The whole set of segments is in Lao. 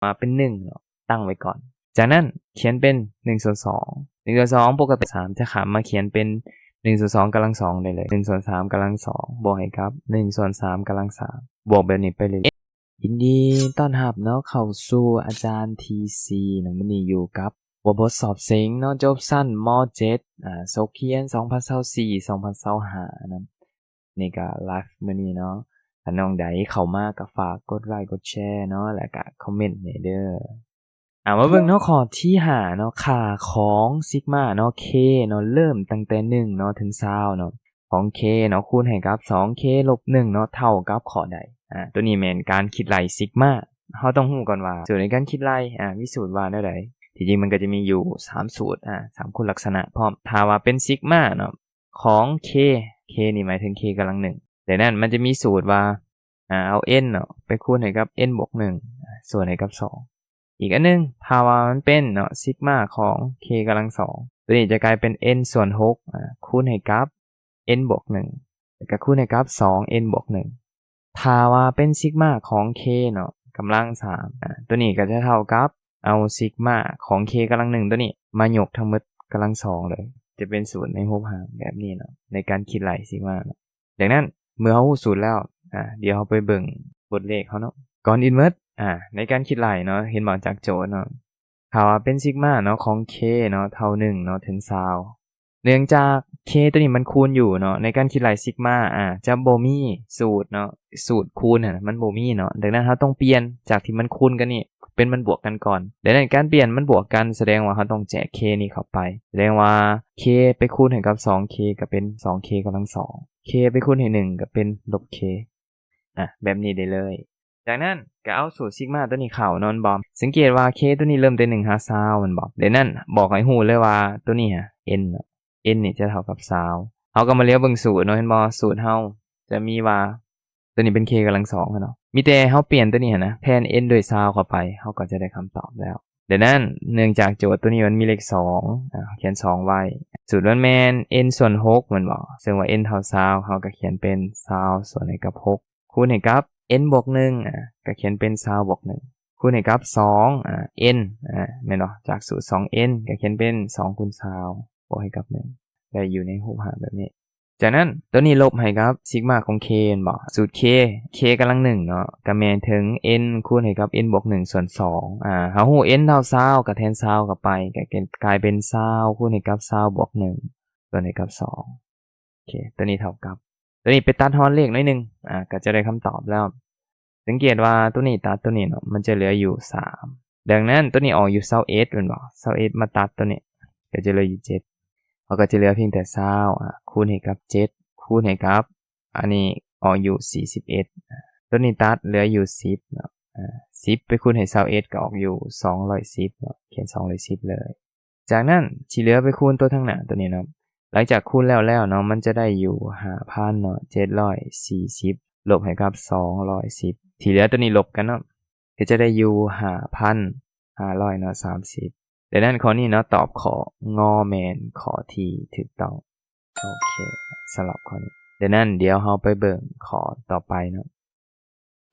ມາເປັນໜຶ່ງເນາະ ຕັ້ງໄວ້ກ່ອນ. ຈາກນັ້ນຂຽນເປັນໜຶ່ງສ່ວນສອງ ໜຶ່ງສ່ວນສອງ ປົກກະຕິສາມຈະຂ້າມມາຂຽນເປັນໜຶ່ງສ່ວນສອງກຳລັງສອງໄດ້ເລີຍ ໜຶ່ງສ່ວນສາມກຳລັງສອງບວກໃຫ້ກັບໜຶ່ງສ່ວນສາມກຳລັງສາມ ບວກແບບນີ້ໄປເລື້ອຍໆ. ຍິນດີຕ້ອນຮັບເນາະ ເຂົ້າສູ່ອາຈານທີຊີເນາະ ມື້ນີ້ຢູ່ກັບຫົວບົດສອບເສັງເນາະ ຈົບຊັ້ນ ມ.ເຈັດ ອ່າ ສົກຮຽນສອງພັນຊາວສີ່ ສອງພັນຊາວຫ້ານະ. ນີ້ກະໄລຟ໌ມື້ນີ້ເນາະ ຖ້ານ້ອງໃດເຂົ້າມາກະຝາກກົດໄລກົດແຊເນາະ ແລະກະຄອມເມັນແດ່ເດີ້. ອ່າ ມາເບິ່ງເນາະ ຂໍ້ທີຫ້າເນາະ ຄ່າຂອງຊິກມາເນາະ K ເນາະ ເລີ່ມຕັ້ງແຕ່ໜຶ່ງເນາະ ເຖິງຊາວເນາະ ຂອງ K ເນາະ ຄູນໃຫ້ກັບສອງ K ລົບໜຶ່ງເນາະ ເທົ່າກັບຂໍ້ໃດ. ອ່າ ໂຕນີ້ແມ່ນການຄິດໄລ່ຊິກມາ ເຮົາຕ້ອງຮູ້ກ່ອນວ່າສູດໃນການຄິດໄລ່ ອ່າ ມີສູດວ່າແນວໃດ. ທີ່ຈິງມັນກະຈະມີຢູ່ສາມສູດ ອ່າ ສາມຄຸນລັກສະນະພ້ອມ. ຖ້າວ່າເປັນຊິກມາເນາະ ຂອງ K K ນີ້ໝາຍເຖິງ K ກຳລັງໜຶ່ງ ດັ່ງນັ້ນມັນຈະມີສູດວ່າ ອ່າ ເອົາ N ເນາະ ໄປຄູນໃຫ້ກັບ N ບວກໜຶ່ງ ອ່າ ສ່ວນໃຫ້ກັບສອງ. ອີກອັນໜຶ່ງ ຖ້າວ່າມັນເປັນເນາະ ຊິກມາຂອງ K ກຳລັງສອງ ໂຕນີ້ຈະກາຍເປັນ N ສ່ວນຫົກ ອ່າ ຄູນໃຫ້ກັບ N ບວກໜຶ່ງ ແລ້ວກະຄູນໃຫ້ກັບສອງ N ບວກໜຶ່ງ. ຖ້າວ່າເປັນຊິກມາຂອງ K ເນາະ ກຳລັງສາມ ອ່າ ໂຕນີ້ກະຈະເທົ່າກັບ ເອົາຊິກມາຂອງ K ກຳລັງໜຶ່ງໂຕນີ້ມາຍົກທັງໝົດກຳລັງສອງເລີຍ ຈະເປັນສູດໃນຮູບຮ່າງແບບນີ້ເນາະ ໃນການຄິດໄລ່ຊິກມາເນາະ. ດັ່ງນັ້ນເມື່ອເຮົາຮູ້ສູດແລ້ວ ອ່າ ດຽວເຮົາໄປເບິ່ງບົດເລກເຮົາເນາະ. ກ່ອນອື່ນໝົດ ອ່າ ໃນການຄິດໄລ່ເນາະ ເຫັນບໍ່ ຈາກໂຈດເນາະ ຖ້າວ່າເປັນຊິກມາເນາະ ຂອງ K ເນາະ ເທົ່າໜຶ່ງເນາະ ເຖິງຊາວ ເນື່ອງຈາກ K ໂຕນີ້ມັນຄູນຢູ່ເນາະ ໃນການຄິດໄລ່ຊິກມາ ອ່າ ຈະບໍ່ມີສູດເນາະ ສູດຄູນຫັ້ນມັນບໍ່ມີເນາະ. ດັ່ງນັ້ນເຮົາຕ້ອງປ່ຽນຈາກທີ່ມັນຄູນກັນນີ້ ເປັນມັນບວກກັນກ່ອນ. ດັ່ງນັ້ນການປ່ຽນມັນບວກກັນ ສະແດງວ່າເຮົາຕ້ອງແຈກ K ນີ້ເຂົ້າໄປ ສະແດງວ່າ K ໄປຄູນໃຫ້ກັບສອງ K ກະເປັນສອງ K ກຳລັງສອງ K ໄປຄູນໃຫ້ໜຶ່ງກະເປັນລົບ K ອ່າ ແບບນີ້ໄດ້ເລີຍ. ຈາກນັ້ນກະເອົາສູດຊິກມາໂຕນີ້ເຂົ້າເນາະ ແມ່ນບໍ່? ສັງເກດວ່າ K ໂຕນີ້ເລີ່ມແຕ່ໜຶ່ງຫາຊາວແມ່ນບໍ່? ດັ່ງນັ້ນບອກໃຫ້ຮູ້ເລີຍວ່າໂຕນີ້ຫາ N ເນາະ N ນີ້ຈະເທົ່າກັບຊາວ. ເຮົາກະມາຫຼຽວເບິ່ງສູດເນາະ ເຫັນບໍ່? ສູດເຮົາຈະມີວ່າ ໂຕນີ້ເປັນ K ກຳລັງສອງຫັ້ນເນາະ ມີແຕ່ເຮົາປ່ຽນໂຕນີ້ຫັ້ນນະ ແທນ N ດ້ວຍຊາວເຂົ້າໄປ ເຮົາກະຈະໄດ້ຄຳຕອບແລ້ວ. ດັ່ງນັ້ນເນື່ອງຈາກໂຈດໂຕນີ້ມັນມີເລກສອງ ອ່າ ຂຽນສອງໄວ້ ສູດມັນແມ່ນ N ສ່ວນຫົກແມ່ນບໍ່? ເຊິ່ງວ່າ N ເທົ່າຊາວ ເຮົາກະຂຽນເປັນຊາວສ່ວນໃຫ້ກັບຫົກ ຄູນໃຫ້ກັບ N ບວກໜຶ່ງ ອ່າ ກະຂຽນເປັນຊາວບວກໜຶ່ງ ຄູນໃຫ້ກັບສອງ ອ່າ N ອ່າ ແມ່ນບໍ່? ຈາກສູດສອງ N ກະຂຽນເປັນສອງຄູນຊາວບວກໃຫ້ກັບໜຶ່ງ ໄດ້ຢູ່ໃນຮູບຮ່າງແບບນີ້. ຈາກນັ້ນໂຕນີ້ລົບໃຫ້ກັບຊິກມາຂອງ K ແມ່ນບໍ່? ສູດ K K ກຳລັງໜຶ່ງເນາະ ກະແມ່ນເຖິງ N ຄູນໃຫ້ກັບ N ບວກໜຶ່ງສ່ວນສອງ ອ່າ ເຮົາຮູ້ N ເທົ່າຊາວ ກະແທນຊາວເຂົ້າໄປ ກະກາຍເປັນຊາວຄູນໃຫ້ກັບຊາວບວກໜຶ່ງ ສ່ວນໃຫ້ກັບສອງ. ໂອເຄ ໂຕນີ້ເທົ່າກັບ ໂຕນີ້ໄປຕັດຮອດເລກໜ້ອຍໜຶ່ງ ອ່າ ກະຈະໄດ້ຄຳຕອບແລ້ວ. ສັງເກດວ່າໂຕນີ້ຕັດໂຕນີ້ເນາະ ມັນຈະເຫຼືອຢູ່ສາມ ດັ່ງນັ້ນໂຕນີ້ອອກຢູ່ຊາວເອັດແມ່ນບໍ່? ຊາວເອັດມາຕັດໂຕນີ້ ກະຈະເຫຼືອຢູ່ເຈັດ ເຮົາກະຈະເຫຼືອພຽງແຕ່ຊາວ ອ່າ ຄູນໃຫ້ກັບເຈັດ ຄູນໃຫ້ກັບ ອັນນີ້ອອກຢູ່ສີ່ສິບເອັດ ໂຕນີ້ຕັດເຫຼືອຢູ່ສິບເນາະ ອ່າ ສິບໄປຄູນໃຫ້ຊາວເອັດ ກະອອກຢູ່ສອງຮ້ອຍສິບເນາະ ຂຽນສອງຮ້ອຍສິບເລີຍ. ຈາກນັ້ນທີ່ເຫຼືອໄປຄູນໂຕທາງໜ້າໂຕນີ້ເນາະ ຫຼັງຈາກຄູນແລ້ວແລ້ວເນາະ ມັນຈະໄດ້ຢູ່ຫ້າພັນເນາະ ເຈັດຮ້ອຍສີ່ສິບ ລົບໃຫ້ກັບສອງຮ້ອຍສິບ ທີ່ເຫຼືອໂຕນີ້ລົບກັນເນາະ ກະຈະໄດ້ຢູ່ຫ້າພັນຫ້າຮ້ອຍເນາະ ສາມສິບ. ດັ່ງນັ້ນຂໍ້ນີ້ເນາະ ຕອບຂໍ້ ງ ແມ່ນຂໍ້ທີ່ຖືກຕ້ອງ. ໂອເຄ ສຳລັບຂໍ້ນີ້ ດັ່ງນັ້ນດຽວເຮົາໄປເບິ່ງຂໍ້ຕໍ່ໄປເນາະ.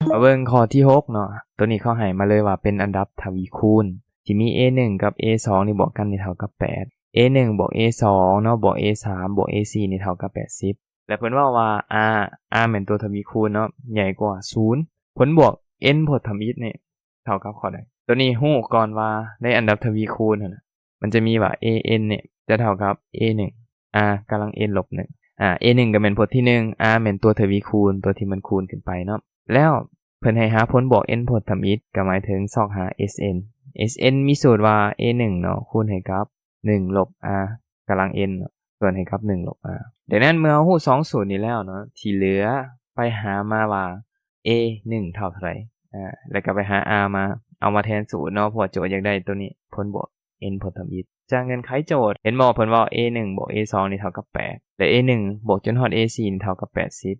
ມາເບິ່ງຂໍ້ທີຫົກເນາະ ໂຕນີ້ເຂົາໃຫ້ມາເລີຍວ່າເປັນອັນດັບທະວີຄູນ ທີ່ມີ A ໜຶ່ງ ກັບ A ສອງ ນີ້ບວກກັນນີ້ເທົ່າກັບແປດ A ໜຶ່ງ ບວກ A ສອງ ເນາະ ບວກ A ສາມ ບວກ A ສີ່ ນີ້ເທົ່າກັບແປດສິບ ແລະເພິ່ນເວົ້າວ່າ R R ແມ່ນຕົວທະວີຄູນເນາະ ໃຫຍ່ກວ່າສູນ ຜົນບວກ n ພົດທຳອິດນີ້ເທົ່າກັບຂໍ້ໃດ? ໂຕນີ້ຮູ້ກ່ອນວ່າໃນອັນດັບທະວີຄູນຫັ້ນນະ ມັນຈະມີວ່າ A n ນີ້ຈະເທົ່າກັບ A ໜຶ່ງ R ກຳລັງ n ລົບໜຶ່ງ ອ່າ A ໜຶ່ງກະແມ່ນພົດທີໜຶ່ງ R ແມ່ນຕົວທະວີຄູນ ຕົວທີ່ມັນຄູນຂຶ້ນໄປເນາະ ແລ້ວເພິ່ນໃຫ້ຫາຜົນບວກ n ພົດທຳອິດ ກະໝາຍເຖິງຊອກຫາ S n S n ມີສູດວ່າ A ໜຶ່ງເນາະ ຄູນໃຫ້ກັບໜຶ່ງລົບ R ກຳລັງ n ເນາະ ສ່ວນໃຫ້ກັບໜຶ່ງລົບ R. ດັ່ງນັ້ນເມື່ອເຮົາຮູ້ສອງສູດນີ້ແລ້ວເນາະ ທີ່ເຫຼືອໄປຫາມາວ່າ A ໜຶ່ງເທົ່າເທົ່າໃດ ອ່າ ແລ້ວກະໄປຫາ R ມາ ເອົາມາແທນສູດເນາະ ເພາະວ່າໂຈດຢາກໄດ້ໂຕນີ້ ຜົນບວກ n ຜົນທຳອິດ. ຈາກເງື່ອນໄຂໂຈດ ເຫັນບໍ່ ເພິ່ນເວົ້າ A ໜຶ່ງ ບວກ A ສອງ ນີ້ເທົ່າກັບແປດ ແລະ A ໜຶ່ງ ບວກຈົນຮອດ A ສີ່ ນີ້ເທົ່າກັບແປດສິບ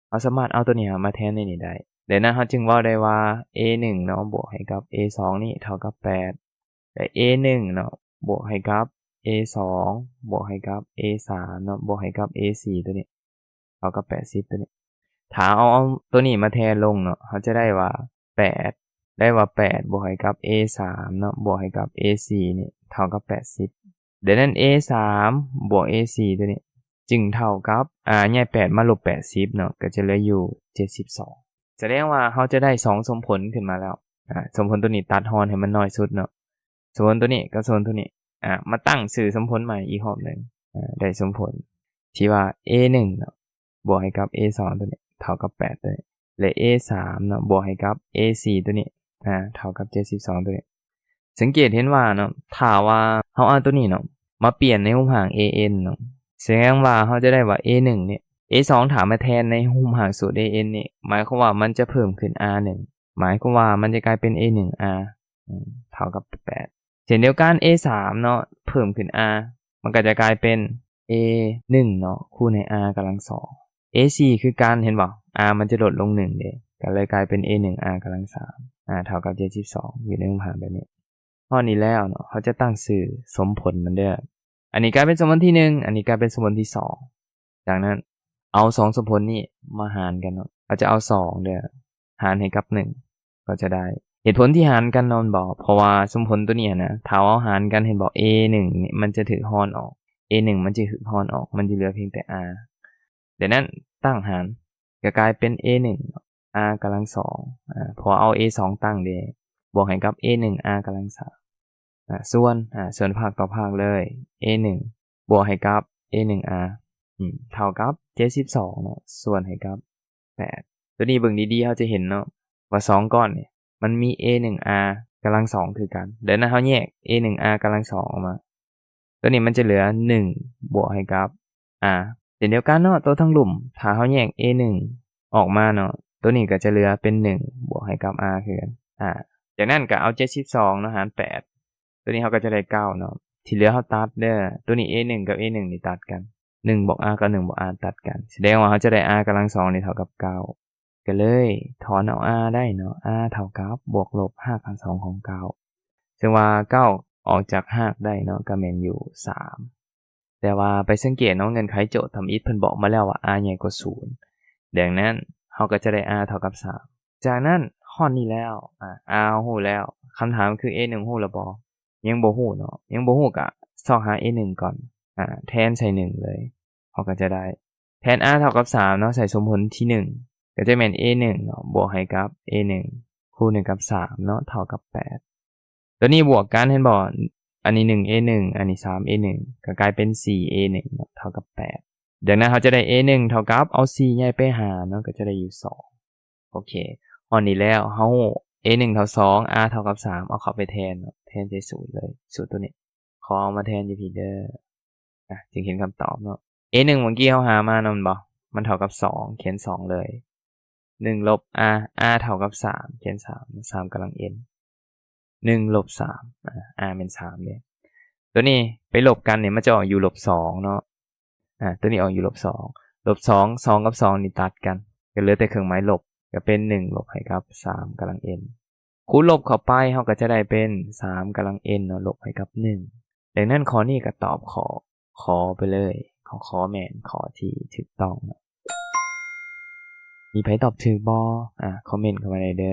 ເຮົາສາມາດເອົາໂຕນີ້ມາແທນໃນນີ້ໄດ້. ດັ່ງນັ້ນເຮົາຈຶ່ງເວົ້າໄດ້ວ່າ A ໜຶ່ງເນາະ ບວກໃຫ້ກັບ A ສອງ ນີ້ເທົ່າກັບແປດ ແລະ A ໜຶ່ງເນາະ ບວກໃຫ້ກັບ A ສອງ ບວກໃຫ້ກັບ A ສາມ ເນາະ ບວກໃຫ້ກັບ A ສີ່ ໂຕນີ້ ເທົ່າກັບແປດສິບ ໂຕນີ້ ຖ້າເຮົາເອົາໂຕນີ້ມາແທນລົງເນາະ ເຮົາຈະໄດ້ວ່າ ແປດ ໄດ້ວ່າແປດບວກໃຫ້ກັບ a ສາມເນາະ ບວກໃຫ້ກັບ a ສີ່ນີ້ເທົ່າກັບແປດສິບ. ດັ່ງນັ້ນ a ສາມບວກ a ສີ່ຕົວນີ້ຈຶ່ງເທົ່າກັບ r ຍ້າຍແປດມາລົບແປດສິບເນາະ ກໍຈະເຫຼືອຢູ່ເຈັດສິບສອງ. ສະແດງວ່າເຮົາຈະໄດ້ສອງສົມຜົນຂຶ້ນມາແລ້ວ. ອາ ສົມຜົນຕົວນີ້ຕັດຮອນໃຫ້ມັນນ້ອຍສຸດເນາະ. ສົມຜົນຕົວນີ້ກັບສົມຜົນຕົວນີ້ ອາ ມາຕັ້ງຊື່ສົມຜົນໃໝ່ອີກຮອບໜຶ່ງ. ອາ ໄດ້ສົມຜົນທີ່ວ່າ a ໜຶ່ງເນາະ ບວກໃຫ້ກັບ a ສອງຕົວນີ້ເທົ່າກັບແປດຕົວນີ້ ແລະ a ສາມເນາະ ບວກໃຫ້ກັບ a ສີ່ຕົວນີ້ ອາ ເທົ່າກັບເຈັດສິບສອງຕົວນີ້. ສັງເກດເຫັນວ່າເນາະ ຖ້າວ່າເຮົາເອົາຕົວນີ້ເນາະ ມາປ່ຽນໃນຮູບຮ່າງ a n ເນາະ ສະແດງວ່າເຮົາຈະໄດ້ວ່າ a ໜຶ່ງນີ້ a ສອງຖ້າມາແທນໃນຮູບຮ່າງສູດ a n ນີ້ ໝາຍຄວາມວ່າມັນຈະເພີ່ມຂຶ້ນ r ໜຶ່ງ ໝາຍຄວາມວ່າມັນຈະກາຍເປັນ a ໜຶ່ງ r ອາ ເທົ່າກັບແປດ. ເຊັ່ນດຽວກັນ a ສາມເນາະ ເພີ່ມຂຶ້ນ r ມັນກໍຈະກາຍເປັນ a ໜຶ່ງເນາະ ຄູນໃຫ້ r ກຳລັງສອງ. a ສີ່ຄືກັນ ເຫັນບໍ່ r ມັນຈະລົດລົງໜຶ່ງເດ້ ກໍເລີຍກາຍເປັນ a ໜຶ່ງ r ກຳລັງສາມ ອາ ເທົ່າກັບເຈັດສິບສອງ ຢູ່ໃນຮູບຮ່າງແບບນີ້. ຮອດນີ້ແລ້ວເນາະ ເຮົາຈະຕັ້ງຊື່ສົມຜົນມັນເດີ. ອັນນີ້ກາຍເປັນສົມຜົນທີໜຶ່ງ ອັນນີ້ກາຍເປັນສົມຜົນທີສອງ. ຈາກນັ້ນເອົາສອງສົມຜົນນີ້ມາຫານກັນເນາະ ເຮົາຈະເອົາສອງເດີ ຫານໃຫ້ກັບໜຶ່ງ ກໍຈະໄດ້ ເຫດຜົນທີ່ຫານກັນເນາະ ແມ່ນບໍ່ ເພາະວ່າສົມຜົນຕົວນີ້ຫັ້ນນະ ຖ້າເຮົາຫານກັນ ເຫັນບໍ່ a ໜຶ່ງນີ້ມັນຈະຖືກຮອນອອກ a ໜຶ່ງມັນຈະຖືກຮອນອອກ ມັນຈະເຫຼືອພຽງແຕ່ r. ດັ່ງນັ້ນຕັ້ງຫານກໍກາຍເປັນ a ໜຶ່ງ r ກຳລັງສອງ ອາ ເພາະວ່າເອົາ a ສອງຕັ້ງເດ້ ບວກໃຫ້ກັບ a ໜຶ່ງ r ກຳລັງສາມ ອາ ສ່ວນ ອາ ສ່ວນພາກຕໍ່ພາກເລີຍ a ໜຶ່ງ ບວກໃຫ້ກັບ a ໜຶ່ງ r ອາ ເທົ່າກັບເຈັດສິບສອງເນາະ ສ່ວນໃຫ້ກັບແປດ. ຕົວນີ້ເບິ່ງດີໆ ເຮົາຈະເຫັນເນາະ ວ່າສອງກ້ອນນີ້ ມັນມີ a ໜຶ່ງ r ກຳລັງສອງຄືກັນ. ດັ່ງນັ້ນເຮົາແຍກ a ໜຶ່ງ r ກຳລັງສອງອອກມາ. ຕົວນີ້ມັນຈະເຫຼືອໜຶ່ງບວກໃຫ້ກັບ r. ເຊັ່ນດຽວກັນເນາະ ຕົວທາງລຸ່ມ ຖ້າເຮົາແຍກ a ໜຶ່ງອອກມາເນາະ ຕົວນີ້ກໍຈະເຫຼືອເປັນໜຶ່ງບວກໃຫ້ກັບ r ຄືກັນ ອາ ຈາກນັ້ນກໍເອົາເຈັດສິບສອງເນາະ ຫານແປດ ຕົວນີ້ເຮົາກໍຈະໄດ້ເກົ້າເນາະ. ທີ່ເຫຼືອເຮົາຕັດເດີ ຕົວນີ້ a ໜຶ່ງກັບ a ໜຶ່ງນີ້ຕັດກັນ ໜຶ່ງບວກ r ກັບໜຶ່ງບວກ r ຕັດກັນ ສະແດງວ່າເຮົາຈະໄດ້ r ກຳລັງສອງນີ້ເທົ່າກັບເກົ້າ ກໍເລີຍຖອນເອົາ r ໄດ້ເນາະ r ເທົ່າກັບບວກລົບຮາກຂັ້ນສອງຂອງເກົ້າ ເຊິ່ງວ່າເກົ້າອອກຈາກຮາກໄດ້ເນາະ ກໍແມ່ນຢູ່ສາມ. ແຕ່ວ່າໄປສັງເກດເນາະ ເງື່ອນໄຂໂຈດທຳອິດເພິ່ນບອກມາແລ້ວວ່າ r ໃຫຍ່ກວ່າສູນ ດັ່ງນັ້ນເຮົາກໍຈະໄດ້ r ເທົ່າກັບສາມ. ຈາກນັ້ນຮອດນີ້ແລ້ວ ອາ r ເຮົາຮູ້ແລ້ວ ຄຳຖາມຄື a ໜຶ່ງຮູ້ແລ້ວບໍ່? ຍັງບໍ່ຮູ້ເນາະ ຍັງບໍ່ຮູ້ກະຊອກຫາ a ໜຶ່ງກ່ອນ ອາ ແທນໃສ່ໜຶ່ງເລີຍ ເຮົາກໍຈະໄດ້ ແທນ r ເທົ່າກັບສາມເນາະ ໃສ່ສົມຜົນທີໜຶ່ງ ກໍຈະແມ່ນ a ໜຶ່ງເນາະ ບວກໃຫ້ກັບ a ໜຶ່ງ ຄູນໃຫ້ກັບສາມເນາະ ເທົ່າກັບແປດ. ຕົວນີ້ບວກກັນ ເຫັນບໍ່? ອັນນີ້ໜຶ່ງ a ໜຶ່ງ ອັນນີ້ສາມ a ໜຶ່ງ ກໍກາຍເປັນສີ່ a ໜຶ່ງເນາະ ເທົ່າກັບແປດ. ດັ່ງນັ້ນເຮົາຈະໄດ້ a ໜຶ່ງເທົ່າກັບ ເອົາສີ່ຍ້າຍໄປຫາເນາະ ກໍຈະໄດ້ຢູ່ສອງ. ໂອເຄ ຮອດນີ້ແລ້ວ ເຮົາຮູ້ a ໜຶ່ງເທົ່າສອງ r ເທົ່າກັບສາມ ເອົາເຂົ້າໄປແທນເນາະ ແທນໃສ່ສູດເລີຍ ສູດຕົວນີ້ ຂໍເອົາມາແທນຢູ່ພີ້ເດີ ອາ ຈຶ່ງເຫັນຄຳຕອບເນາະ. a ໜຶ່ງເມື່ອກີ້ເຮົາຫາມາເນາະ ແມ່ນບໍ່? ມັນເທົ່າກັບສອງ ຂຽນສອງເລີຍ ໜຶ່ງລົບ r r ເທົ່າກັບສາມ ຂຽນສາມ ສາມກຳລັງ n ໜຶ່ງລົບສາມ ອາ r ແມ່ນສາມເດ້. ຕົວນີ້ໄປລົບກັນນີ້ ມັນຈະອອກຢູ່ລົບສອງເນາະ ອາ ຕົວນີ້ອອກຢູ່ລົບສອງ ລົບສອງ ສອງກັບສອງນີ້ຕັດກັນ ກໍເຫຼືອແຕ່ເຄື່ອງໝາຍລົບ ກໍເປັນໜຶ່ງລົບໃຫ້ກັບສາມກຳລັງ n ຄູນລົບເຂົ້າໄປ ເຮົາກໍຈະໄດ້ເປັນສາມກຳລັງ n ເນາະ ລົບໃຫ້ກັບໜຶ່ງ. ດັ່ງນັ້ນຂໍ້ນີ້ກໍຕອບຂໍ້ ຂ ໄປເລີຍ ຂໍ້ ຂ ແມ່ນຂໍ້ທີ່ຖືກຕ້ອງເນາະ. ມີໃຜຕອບຖືກບໍ່? ອາ ຄອມເມັນເຂົ້າມາໄດ້ເດີ.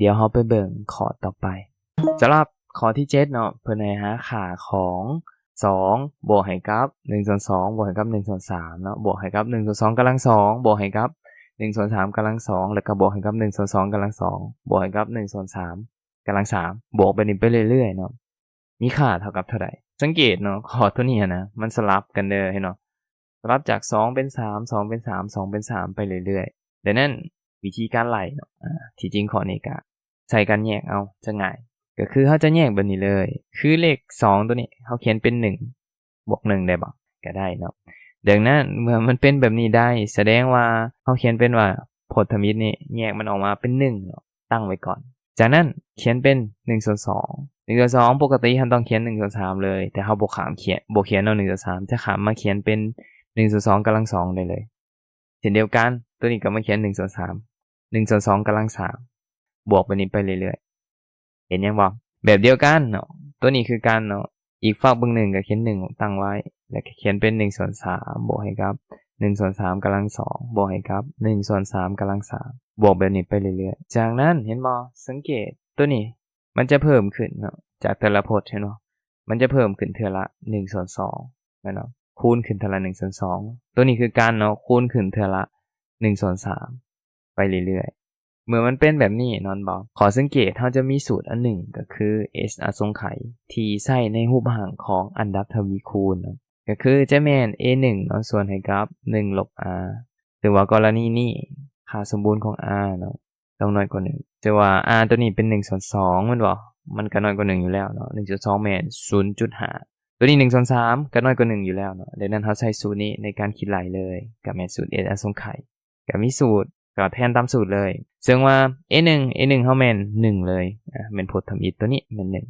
ດຽວເຮົາໄປເບິ່ງຂໍ້ຕໍ່ໄປ. ສຳລັບຂໍ້ທີເຈັດເນາະ ເພິ່ນໃຫ້ຫາຄ່າຂອງສອງບວກໃຫ້ກັບໜຶ່ງສ່ວນສອງບວກໃຫ້ກັບໜຶ່ງສ່ວນສາມເນາະ ບວກໃຫ້ກັບໜຶ່ງສ່ວນສອງກຳລັງສອງ ບວກໃຫ້ກັບໜຶ່ງສ່ວນສາມກຳລັງສອງ ແລ້ວກໍບວກໃຫ້ກັບໜຶ່ງສ່ວນສອງກຳລັງສອງ ບວກໃຫ້ກັບໜຶ່ງສ່ວນສາມກຳລັງສາມ ບວກແບບນີ້ໄປເລື້ອຍໆເນາະ ມີຄ່າເທົ່າກັບເທົ່າໃດ? ສັງເກດເນາະ ຂໍ້ຕົວນີ້ຫັ້ນນະ ມັນສະຫຼັບກັນເດີ ເຫັນບໍ່? ສະຫຼັບຈາກສອງເປັນສາມ ສອງເປັນສາມ ສອງເປັນສາມ ໄປເລື້ອຍໆ. ດັ່ງນັ້ນວິທີການໄລ່ເນາະ ອາ ທີ່ຈິງຂໍ້ນີ້ກະໃສ່ກັນແຍກເອົາ ຈະງ່າຍ ກໍຄືເຮົາຈະແຍກແບບນີ້ເລີຍ ຄືເລກສອງຕົວນີ້ ເຮົາຂຽນເປັນໜຶ່ງບວກໜຶ່ງໄດ້ບໍ່? ກໍໄດ້ເນາະ. ດັ່ງນັ້ນເມື່ອມັນເປັນແບບນີ້ໄດ້ ສະແດງວ່າເຮົາຂຽນເປັນວ່າ ພົດທຳອິດນີ້ແຍກມັນອອກມາເປັນໜຶ່ງເນາະ ຕັ້ງໄວ້ກ່ອນ. ຈາກນັ້ນຂຽນເປັນໜຶ່ງສ່ວນສອງ ໜຶ່ງສ່ວນສອງ ປົກກະຕິເຮົາຕ້ອງຂຽນໜຶ່ງສ່ວນສາມເລີຍ ແຕ່ເຮົາບໍ່ຂ້າມຂຽນ ບໍ່ຂຽນເອົາໜຶ່ງສ່ວນສາມ ຈະຂ້າມມາຂຽນເປັນໜຶ່ງສ່ວນສອງກຳລັງສອງໄດ້ເລີຍ. ເຊັ່ນດຽວກັນ ຕົວນີ້ກໍມາຂຽນໜຶ່ງສ່ວນສາມ ໜຶ່ງສ່ວນສອງກຳລັງສາມ ບວກແບບນີ້ໄປເລື້ອຍໆ ເຫັນຫຍັງບໍ່? ແບບດຽວກັນເນາະ ຕົວນີ້ຄືກັນເນາະ ອີກຟາກເບື້ອງໜຶ່ງກໍຂຽນໜຶ່ງຕັ້ງໄວ້ ແລ້ວກໍຂຽນເປັນໜຶ່ງສ່ວນສາມບວກໃຫ້ກັບໜຶ່ງສ່ວນສາມກຳລັງສອງ ບວກໃຫ້ກັບໜຶ່ງສ່ວນສາມກຳລັງສາມ ບວກແບບນີ້ໄປເລື້ອຍໆ. ຈາກນັ້ນເຫັນບໍ່? ສັງເກດ ຕົວນີ້ມັນຈະເພີ່ມຂຶ້ນເນາະ ຈາກແຕ່ລະພົດ ເຫັນບໍ່? ມັນຈະເພີ່ມຂຶ້ນເທື່ອລະໜຶ່ງສ່ວນສອງແມ່ນບໍ່? ຄູນຂຶ້ນເທື່ອລະໜຶ່ງສ່ວນສອງ ຕົວນີ້ຄືກັນເນາະ ຄູນຂຶ້ນເທື່ອລະໜຶ່ງສ່ວນສາມໄປເລື້ອຍໆ. ເມື່ອມັນເປັນແບບນີ້ແມ່ນບໍ່? ຂໍ້ສັງເກດ ເຮົາຈະມີສູດອັນໜຶ່ງ ກໍຄື S ອະສົງໄຂ ທີ່ໃຊ້ໃນຮູບຮ່າງຂອງອັນດັບທະວີຄູນເນາະ ກໍຄືຈະແມ່ນ A ໜຶ່ງເນາະ ສ່ວນໃຫ້ກັບໜຶ່ງລົບ R ຖືວ່າກໍລະນີນີ້ ຄ່າສົມບູນຂອງ R ເນາະ ຕ້ອງນ້ອຍກວ່າໜຶ່ງ ແຕ່ວ່າ R ຕົວນີ້ເປັນໜຶ່ງສ່ວນສອງແມ່ນບໍ່? ມັນກໍນ້ອຍກວ່າໜຶ່ງຢູ່ແລ້ວເນາະ ໜຶ່ງສ່ວນສອງແມ່ນສູນຈຸດຫ້າ ຕົວນີ້ໜຶ່ງສ່ວນສາມກໍນ້ອຍກວ່າໜຶ່ງຢູ່ແລ້ວເນາະ. ດັ່ງນັ້ນເຮົາໃຊ້ສູດນີ້ໃນການຄິດໄລ່ເລີຍ ກໍແມ່ນສູດ S ອະສົງໄຂ ກໍມີສູດ ກໍແທນຕາມສູດເລີຍ ເຊິ່ງວ່າ A ໜຶ່ງ A ໜຶ່ງເຮົາແມ່ນໜຶ່ງເລີຍ ອາ ແມ່ນພົດທຳອິດ ຕົວນີ້ແມ່ນໜຶ່ງ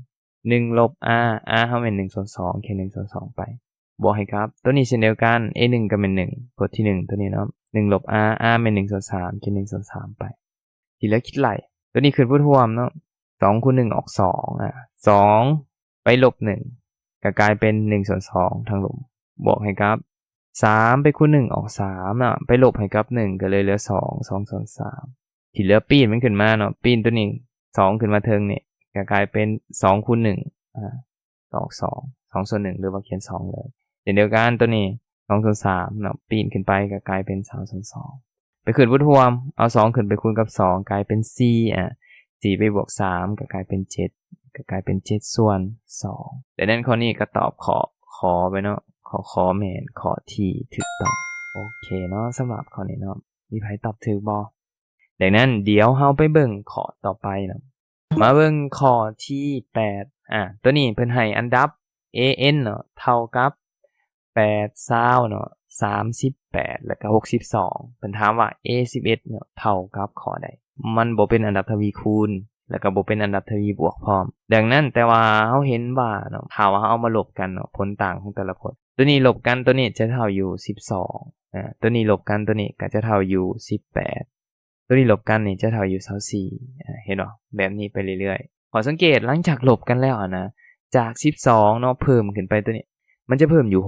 ໜຶ່ງລົບ R R ເຮົາແມ່ນໜຶ່ງສ່ວນສອງ ຂຽນໜຶ່ງສ່ວນສອງໄປ ບວກໃຫ້ກັບຕົວນີ້ເຊັ່ນດຽວກັນ A ໜຶ່ງກໍແມ່ນໜຶ່ງ ພົດທີໜຶ່ງຕົວນີ້ເນາະ ໜຶ່ງລົບ R R ແມ່ນໜຶ່ງສ່ວນສາມ ຂຽນໜຶ່ງສ່ວນສາມໄປ ທີ່ເຫຼືອຄິດໄລ່ ຕົວນີ້ຂຶ້ນພູດຮ່ວມເນາະ ສອງຄູນໜຶ່ງອອກສອງ ອາ ສອງໄປລົບໜຶ່ງ ກໍກາຍເປັນໜຶ່ງສ່ວນສອງທາງລຸ່ມ ບວກໃຫ້ກັບສາມໄປຄູນໜຶ່ງອອກສາມເນາະ ໄປລົບໃຫ້ກັບໜຶ່ງ ກໍເລີຍເຫຼືອສອງ ສອງສ່ວນສາມ ທີ່ເຫຼືອປີ້ນມັນຂຶ້ນມາເນາະ ປີ້ນຕົວນີ້ສອງຂຶ້ນມາເທິງນີ້ ກໍກາຍເປັນສອງຄູນໜຶ່ງ ອາ ອອກສອງ ສອງສ່ວນໜຶ່ງ ຫຼືວ່າຂຽນສອງເລີຍ ເຊັ່ນດຽວກັນຕົວນີ້ສອງສ່ວນສາມເນາະ ປີ້ນຂຶ້ນໄປກໍກາຍເປັນສາມສ່ວນສອງ ໄປຂຶ້ນພູດຮ່ວມ ເອົາສອງຂຶ້ນໄປຄູນກັບສອງ ກາຍເປັນສີ່ ອາ ສີ່ໄປບວກສາມ ກໍກາຍເປັນເຈັດ ກໍກາຍເປັນເຈັດສ່ວນສອງ ດັ່ງນັ້ນຂໍ້ນີ້ກໍຕອບຂໍ້ ຂ ໄປເນາະ ຂໍ້ ຂ ແມ່ນຂໍ້ທີ່ຖືກຕ້ອງ ໂອເຄເນາະ ສຳລັບຂໍ້ນີ້ເນາະ ມີໃຜຕອບຖືກບໍ່? ດັ່ງນັ້ນດຽວເຮົາໄປເບິ່ງຂໍ້ຕໍ່ໄປເນາະ ມາເບິ່ງຂໍ້ທີແປດ ອາ ຕົວນີ້ເພິ່ນໃຫ້ອັນດັບ A N ເນາະ ເທົ່າກັບແປດ ຊາວເນາະ ສາມສິບແປດ ແລ້ວກໍຫົກສິບສອງ ເພິ່ນຖາມວ່າ A ສິບເອັດເນາະ ເທົ່າກັບຂໍ້ໃດ? ມັນບໍ່ເປັນອັນດັບທະວີຄູນ ແລ້ວກໍບໍ່ເປັນອັນດັບທະວີບວກພ້ອມ ດັ່ງນັ້ນ ແຕ່ວ່າເຮົາເຫັນວ່າເນາະ ຖ້າວ່າເຮົາເອົາມາລົບກັນເນາະ ຜົນຕ່າງຂອງແຕ່ລະພົດ ຕົວນີ້ລົບກັນຕົວນີ້ຈະເທົ່າຢູ່ສິບສອງ ອາ ຕົວນີ້ລົບກັນຕົວນີ້ກໍຈະເທົ່າຢູ່ສິບແປດ ຕົວນີ້ລົບກັນນີ້ຈະເທົ່າຢູ່ຊາວສີ່ ອາ ເຫັນບໍ່? ແບບນີ້ໄປເລື້ອຍໆ ຂໍ້ສັງເກດ ຫຼັງຈາກລົບກັນແລ້ວຫັ້ນນະ ຈາກສິບສອງເນາະ ເພີ່ມຂຶ້ນໄປຕົວນີ້ ມັນຈະເພີ່ມຢູ່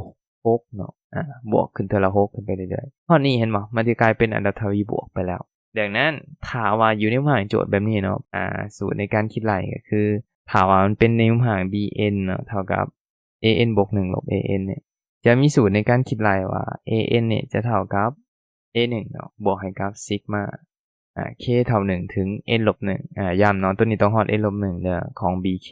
ຫົກເນາະ ອາ ບວກຂຶ້ນເທື່ອລະຫົກຂຶ້ນໄປເລື້ອຍໆ ຮອດນີ້ເຫັນບໍ່? ມັນຈະກາຍເປັນອັນດັບທະວີບວກໄປແລ້ວ ດັ່ງນັ້ນ ຖ້າວ່າຢູ່ໃນຮູບຮ່າງໂຈດແບບນີ້ເນາະ ອາ ສູດໃນການຄິດໄລ່ກໍຄື ຖ້າວ່າມັນເປັນໃນຮູບຮ່າງ B N ເນາະ ເທົ່າກັບ A N ບວກໜຶ່ງ ລົບ A N ນີ້ ຈະມີສູດໃນການຄິດໄລ່ວ່າ A N ນີ້ຈະເທົ່າກັບ A ໜຶ່ງເນາະ ບວກໃຫ້ກັບຊິກມາ ອາ K ເທົ່າໜຶ່ງເຖິງ N ລົບໜຶ່ງ ອາ ຢ້ຳເນາະ ຕົວນີ້ຕ້ອງຮອດ N ລົບໜຶ່ງເດີ ຂອງ B K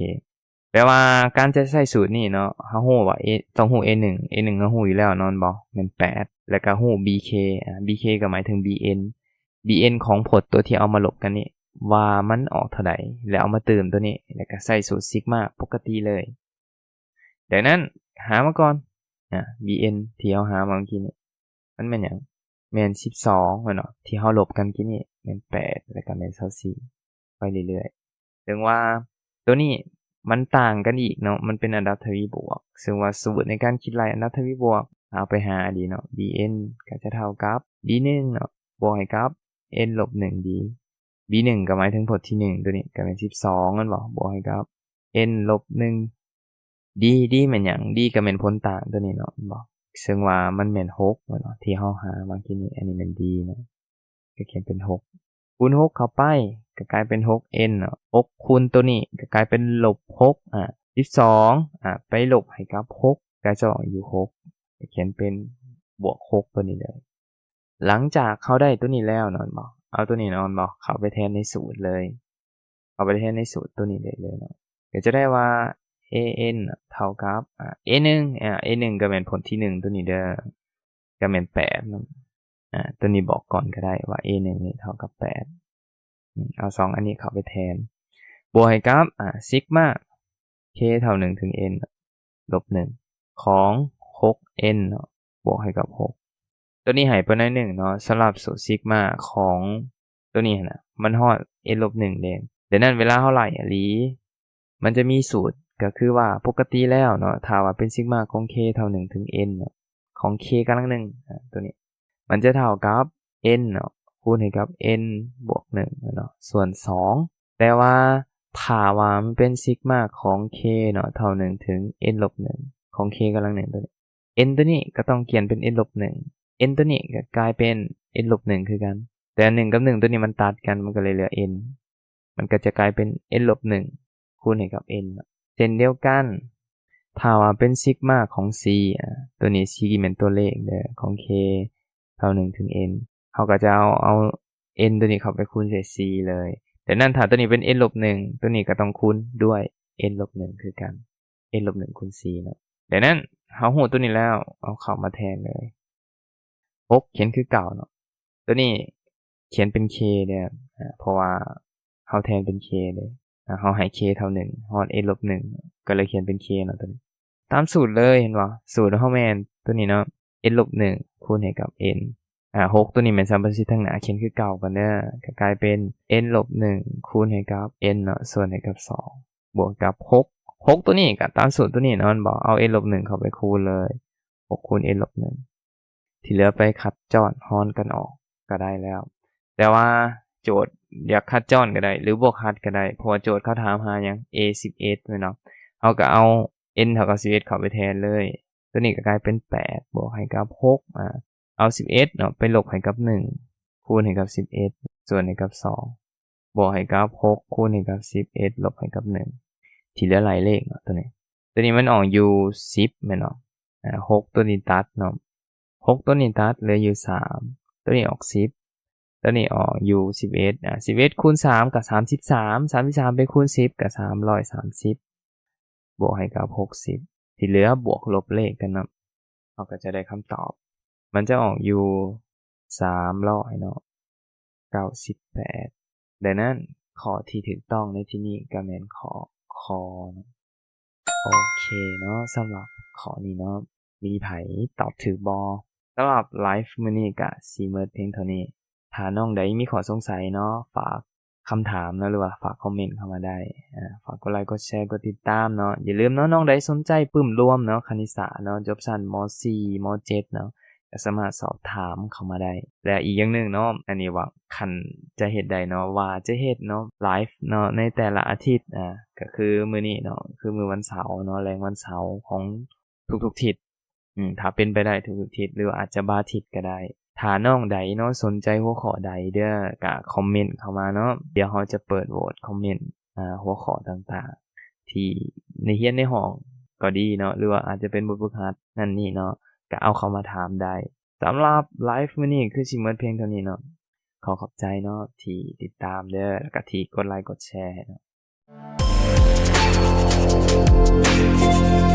ແປວ່າການຈະໃຊ້ສູດນີ້ເນາະ ເຮົາຮູ້ວ່າ A ຕ້ອງຮູ້ A ໜຶ່ງ A ໜຶ່ງເຮົາຮູ້ຢູ່ແລ້ວເນາະ ແມ່ນບໍ່? ແມ່ນແປດ ແລ້ວກໍຮູ້ B K ອາ B K ກໍໝາຍເຖິງ B N B N ຂອງພົດຕົວທີ່ເອົາມາລົບກັນນີ້ ວ່າມັນອອກເທົ່າໃດ ແລ້ວເອົາມາເຕີມຕົວນີ້ ແລ້ວກໍໃສ່ສູດຊິກມາປົກກະຕິເລີຍ. ດັ່ງນັ້ນ ຫາມາກ່ອນ ອາ B N ທີ່ເຮົາຫາມາເມື່ອກີ້ນີ້ ມັນແມ່ນຫຍັງ? ແມ່ນສິບສອງແມ່ນບໍ່? ທີ່ເຮົາລົບກັນກີ້ນີ້ ແມ່ນແປດ ແລ້ວກໍແມ່ນຊາວສີ່ ໄປເລື້ອຍໆ ເຊິ່ງວ່າຕົວນີ້ມັນຕ່າງກັນອີກເນາະ ມັນເປັນອັນດັບທະວີບວກ ເຊິ່ງວ່າສູດໃນການຄິດໄລ່ອັນດັບທະວີບວກ ເຮົາໄປຫາດີເນາະ B N ກໍຈະເທົ່າກັບ B ໜຶ່ງເນາະ ບວກໃຫ້ກັບ N ລົບໜຶ່ງ D B ໜຶ່ງກໍໝາຍເຖິງພົດທີໜຶ່ງ ຕົວນີ້ກໍແມ່ນສິບສອງແມ່ນບໍ່? ບວກໃຫ້ກັບ N ລົບໜຶ່ງ D D ແມ່ນຫຍັງ? D ກໍແມ່ນຜົນຕ່າງຕົວນີ້ເນາະ ແມ່ນບໍ່? ເຊິ່ງວ່າມັນແມ່ນຫົກແມ່ນບໍ່? ທີ່ເຮົາຫາເມື່ອກີ້ນີ້ ອັນນີ້ແມ່ນ D ເນາະ ກໍຂຽນເປັນຫົກ ຄູນຫົກເຂົ້າໄປ ກໍກາຍເປັນຫົກ N ເນາະ ຫົກຄູນຕົວນີ້ກໍກາຍເປັນລົບຫົກ ອາ ສິບສອງ ອາ ໄປລົບໃຫ້ກັບຫົກ ກໍຈະອອກຢູ່ຫົກ ກໍຂຽນເປັນບວກຫົກຕົວນີ້ເລີຍ. ຫຼັງຈາກເຮົາໄດ້ຕົວນີ້ແລ້ວເນາະ ແມ່ນບໍ່? ເອົາຕົວນີ້ເນາະ ແມ່ນບໍ່? ເຂົ້າໄປແທນໃນສູດເລີຍ ເຂົ້າໄປແທນໃນສູດຕົວນີ້ໄດ້ເລີຍເນາະ ກໍຈະໄດ້ວ່າ A N ເທົ່າກັບ ອາ A ໜຶ່ງ ອາ A ໜຶ່ງກໍແມ່ນຜົດທີໜຶ່ງຕົວນີ້ເດີ ກໍແມ່ນແປດເນາະ ອາ ຕົວນີ້ບອກກ່ອນກໍໄດ້ວ່າ A ໜຶ່ງນີ້ເທົ່າກັບແປດ ອາ ເອົາສອງອັນນີ້ເຂົ້າໄປແທນ ບວກໃຫ້ກັບ ອາ ຊິກມາ K ເທົ່າໜຶ່ງເຖິງ N ລົບໜຶ່ງ ຂອງຫົກ N ເນາະ ບວກໃຫ້ກັບຫົກ ຕົວນີ້ໃຫ້ໄປໜ້ອຍໜຶ່ງເນາະ ສຳລັບສູດຊິກມາຂອງຕົວນີ້ຫັ້ນນະ ມັນຮອດ N ລົບໜຶ່ງເດ້. ດັ່ງນັ້ນເວລາເຮົາໄລ່ອີ່ຫຼີ ມັນຈະມີສູດ ກໍຄືວ່າປົກກະຕິແລ້ວເນາະ ຖ້າວ່າເປັນຊິກມາຂອງ K ເທົ່າໜຶ່ງເຖິງ N ເນາະ ຂອງ K ກຳລັງໜຶ່ງ ອາ ຕົວນີ້ ມັນຈະເທົ່າກັບ N ເນາະ ຄູນໃຫ້ກັບ N ບວກໜຶ່ງເນາະ ສ່ວນສອງ ແຕ່ວ່າຖ້າວ່າມັນເປັນຊິກມາຂອງ K ເນາະ ເທົ່າໜຶ່ງເຖິງ N ລົບໜຶ່ງ ຂອງ K ກຳລັງໜຶ່ງຕົວນີ້ N ຕົວນີ້ກໍຕ້ອງຂຽນເປັນ N ລົບໜຶ່ງ N ຕົວນີ້ກໍກາຍເປັນ N ລົບໜຶ່ງຄືກັນ ແຕ່ໜຶ່ງກັບໜຶ່ງຕົວນີ້ມັນຕັດກັນ ມັນກໍເລີຍເຫຼືອ N ມັນກໍຈະກາຍເປັນ n ລົບໜຶ່ງ ຄູນໃຫ້ກັບ n ເນາະ. ເຊັ່ນດຽວກັນ ຖ້າວ່າເປັນຊິກມາຂອງ C ອາ ຕົວນີ້ C ແມ່ນຕົວເລກເດີ ຂອງ K ເທົ່າໜຶ່ງເຖິງ n ເຮົາກໍຈະເອົາ ເອົາ n ຕົວນີ້ເຂົ້າໄປຄູນໃສ່ C ເລີຍ. ດັ່ງນັ້ນ ຖ້າຕົວນີ້ເປັນ n ລົບໜຶ່ງ ຕົວນີ້ກໍຕ້ອງຄູນດ້ວຍ n ລົບໜຶ່ງຄືກັນ n ລົບໜຶ່ງຄູນ C ເນາະ. ດັ່ງນັ້ນ ເຮົາຮູ້ຕົວນີ້ແລ້ວ ເອົາເຂົ້າມາແທນເລີຍ ຫົກ ຂຽນຄືເກົ່າເນາະ. ຕົວນີ້ຂຽນເປັນ K ເດີ ອາ ເພາະວ່າເຮົາແທນເປັນ K ເດ້ ອາ ເຮົາໃຫ້ K ເທົ່າໜຶ່ງ ຮອດ n ລົບໜຶ່ງ ກໍເລີຍຂຽນເປັນ K ເນາະ. ຕົວນີ້ຕາມສູດເລີຍ ເຫັນບໍ່? ສູດເຮົາແມ່ນຕົວນີ້ເນາະ n ລົບໜຶ່ງ ຄູນໃຫ້ກັບ n ອາ ຫົກ ຕົວນີ້ແມ່ນສຳປະສິດທາງໜ້າ ຂຽນຄືເກົ່າກັນເດີ ກໍກາຍເປັນ n ລົບໜຶ່ງ ຄູນໃຫ້ກັບ n ເນາະ ສ່ວນໃຫ້ກັບສອງ ບວກກັບ ຫົກ ຫົກ ຕົວນີ້ກໍຕາມສູດຕົວນີ້ເນາະ ແມ່ນບໍ່? ເອົາ n ລົບໜຶ່ງເຂົ້າໄປຄູນເລີຍ ຫົກ ຄູນ n ລົບໜຶ່ງ ທີ່ເຫຼືອໄປຄັດຈ້ອນ ຮອນກັນອອກກໍໄດ້ແລ້ວ. ແຕ່ວ່າໂຈດຢາກຄັດຈ້ອນກໍໄດ້ ຫຼືບໍ່ຄັດກໍໄດ້ ເພາະວ່າໂຈດເຂົາຖາມຫາຫຍັງ? A ສິບເອັດ ແມ່ນບໍ່? ເຮົາກໍເອົາ n ເທົ່າກັບສິບເອັດເຂົ້າໄປແທນເລີຍ ຕົວນີ້ກໍກາຍເປັນ ແປດ ບວກໃຫ້ກັບ ຫົກ ອາ ເອົາ ສິບເອັດ ເນາະ ໄປລົບໃຫ້ກັບ ໜຶ່ງ ຄູນໃຫ້ກັບ ສິບເອັດ ສ່ວນໃຫ້ກັບ ສອງ ບວກໃຫ້ກັບ ຫົກ ຄູນໃຫ້ກັບ ສິບເອັດ ລົບໃຫ້ກັບ ໜຶ່ງ ທີ່ເຫຼືອໄລ່ເລກເນາະ ຕົວນີ້ ຕົວນີ້ມັນອອກຢູ່ ສິບ ແມ່ນບໍ່? ອາ ຫົກ ຕົວນີ້ຕັດເນາະ ຫົກ ຕົວນີ້ຕັດ ເຫຼືອຢູ່ ສາມ ຕົວນີ້ອອກ ສິບ ຕົວນີ້ອອກຢູ່ ສິບເອັດ ອາ ສິບເອັດ ຄູນ ສາມ ກໍ ສາມສິບສາມ ສາມສິບສາມ ໄປຄູນ ສິບ ກໍ ສາມຮ້ອຍສາມສິບ ບວກໃຫ້ກັບ ຫົກສິບ ທີ່ເຫຼືອບວກລົບເລກກັນເນາະ ເຮົາກໍຈະໄດ້ຄຳຕອບ ມັນຈະອອກຢູ່ ສາມຮ້ອຍເນາະ ເກົ້າສິບແປດ. ດັ່ງນັ້ນ ຂໍ້ທີ່ຖືກຕ້ອງໃນທີ່ນີ້ກໍແມ່ນຂໍ້ ຄ ເນາະ. ໂອເຄເນາະ ສຳລັບຂໍ້ນີ້ເນາະ ມີໃຜຕອບຖືກບໍ່? ສຳລັບໄລຟ໌ມື້ນີ້ກະຊິໝົດພຽງເທົ່ານີ້. ຖ້ານ້ອງໃດມີຂໍ້ສົງໄສເນາະ ຝາກຄຳຖາມເນາະ ຫຼືວ່າຝາກຄອມເມັນເຂົ້າມາໄດ້. ອາ ຝາກກົດໄລ ກົດແຊ ກົດຕິດຕາມເນາະ. ຢ່າລືມເນາະ ນ້ອງໃດສົນໃຈປຶ້ມລວມເນາະ ຄະນິດສາດເນາະ ຈົບຊັ້ນ ມໍສີ່ ມໍເຈັດເນາະ ກໍສາມາດສອບຖາມເຂົ້າມາໄດ້. ແລະ ອີກຢ່າງໜຶ່ງເນາະ ອັນນີ້ວ່າຄັນຈະເຮັດໄດ້ເນາະ ວ່າຈະເຮັດເນາະ ໄລຟ໌ເນາະ ໃນແຕ່ລະອາທິດ ອາ ກໍຄືມື້ນີ້ເນາະ ຄືມື້ວັນເສົາເນາະ ແລງວັນເສົາຂອງທຸກໆທິດ ອາ ຖ້າເປັນໄປໄດ້ທຸກໆທິດ ຫຼືວ່າອາດຈະບາງທິດກໍໄດ້. ຖ້ານ້ອງໃດເນາະ ສົນໃຈຫົວຂໍ້ໃດເດີ ກໍຄອມເມັນເຂົ້າມາເນາະ ດຽວເຮົາຈະເປີດໂຫວດຄອມເມັນ ອາ ຫົວຂໍ້ຕ່າງໆ ທີ່ໄດ້ຮຽນໃນຫ້ອງກໍດີເນາະ ຫຼືວ່າອາດຈະເປັນບົດຝຶກຫັດນັ້ນນີ້ເນາະ ກໍເອົາເຂົ້າມາຖາມໄດ້. ສຳລັບໄລຟ໌ມື້ນີ້ຄືຊິໝົດພຽງເທົ່ານີ້ເນາະ. ຂໍຂອບໃຈເນາະທີ່ຕິດຕາມເດີ ແລ້ວກໍທີ່ກົດໄລກົດແຊໃຫ້ເນາະ.